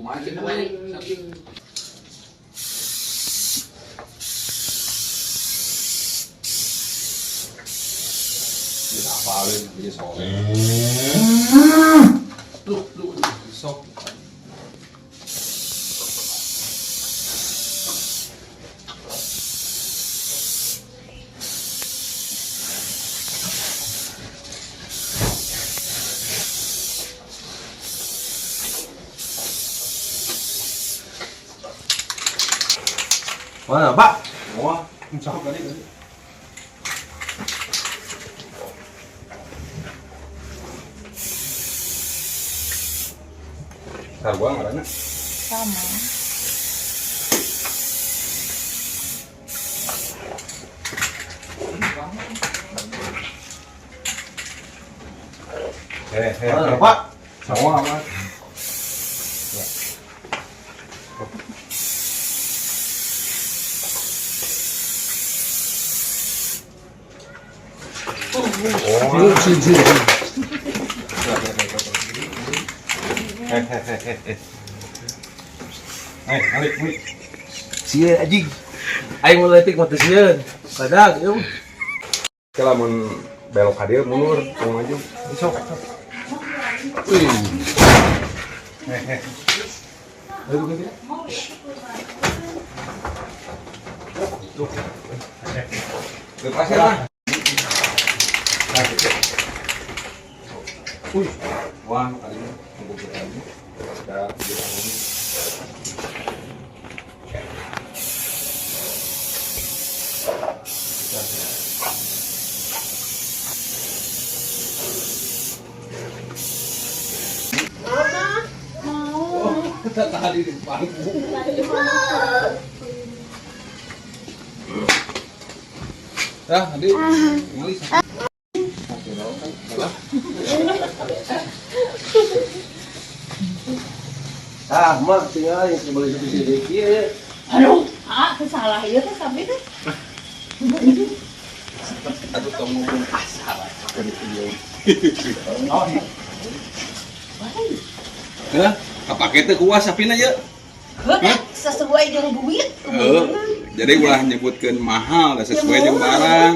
Kumaha sih namanya? Sapi. Bisa apalin dia soleh. Tuh, tuh, sok. Mana, Pak? Wah, sok tadi. Sarua ngaranna. Sama. Eh, eh, Mana, Pak? Sama apa? Oh, Sini, sini, sini. Eh, eh, eh, eh, eh. Eh, alik, alik. Sieun anjing. Aing mun leutik mah teu sieun. Kadag, yeuh. Kalau mun belok ka dieu mundur, tong maju. Sok. Wih. Eh, eh. Ayo buka dia. Tuh. Lepas ya lah. Wih. Wah, kali ini tunggu kita ini. Ada video ini. Mau. Tadi di pangku. Dah, adik. Ngelis. Ah, mah tinggal yang boleh satu sini kieu. Aduh, ah, salah ieu teh sapi teh. Aduh, tong ngomong asal. Video. Hah? Kapake teh kuas sapina ye. Heuh, sesuai jeung duit. Heuh. Jadi ulah nyebutkeun mahal, da sesuai jeung barang.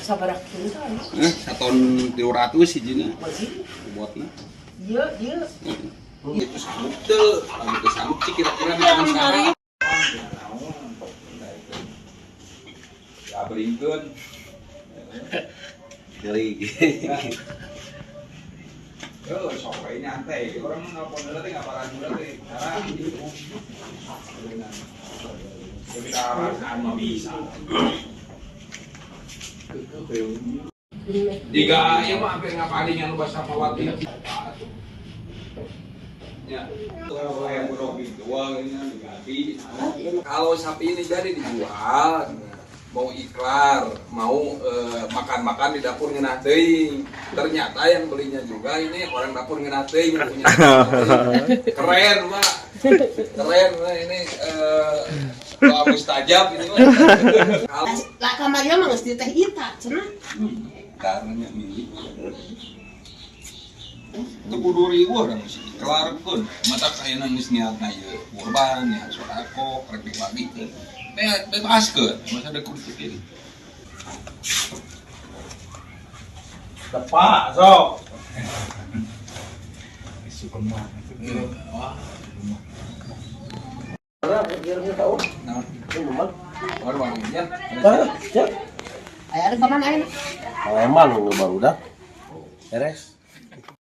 Sabaraha kilo? Eh, saton 300 hijina Masih. bobotna. Ieu, ieu. Itu sanggup teu, lamun teu sanggup sih kira-kira di tangan saha. Ya belingkeun. Ngeri. Heuh, sok we nyantai. Urang mah nelpon heula teh ngabaran heula teh. Cara gitu. Lebih perasaan mah bisa. Jika ieu mah hampir ngapalingan lu bahasa mawati. Ya, kayak buruk gitu, wah ini diganti. Kalau sapi ini jadi dijual, mau ikrar, mau makan-makan di dapur ngeunah teuing. Ternyata yang belinya juga ini orang dapur ngeunah teuing yang punya. Keren, Pak. Keren, Pak. Ini doa mustajab ini mah. Kalau Lah kamarnya mah geus di teh Ita cenah. karena milik itu kudu riweuh da geus dikelarkeun mata kayana geus niatna ieu kurban niat sedekah rek dibagikeun bebaskeun masa da kudu kieu. Tepak, sok. Wah, Mana kirimnya tahu? naon Ini memang. baru wanginya. Hah? Cek. Aya ka mana ayeuna? Palembang nu baru dah. Beres.